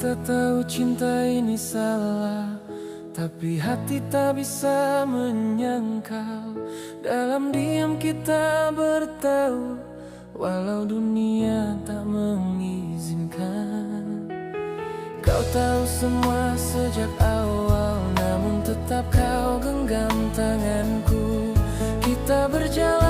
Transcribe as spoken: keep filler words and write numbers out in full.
Kita tahu cinta ini salah, tapi hati tak bisa menyangkal. Dalam diam kita bertaur, walau dunia tak mengizinkan. Kau tahu semua sejak awal, namun tetap kau genggam tanganku. Kita berjalan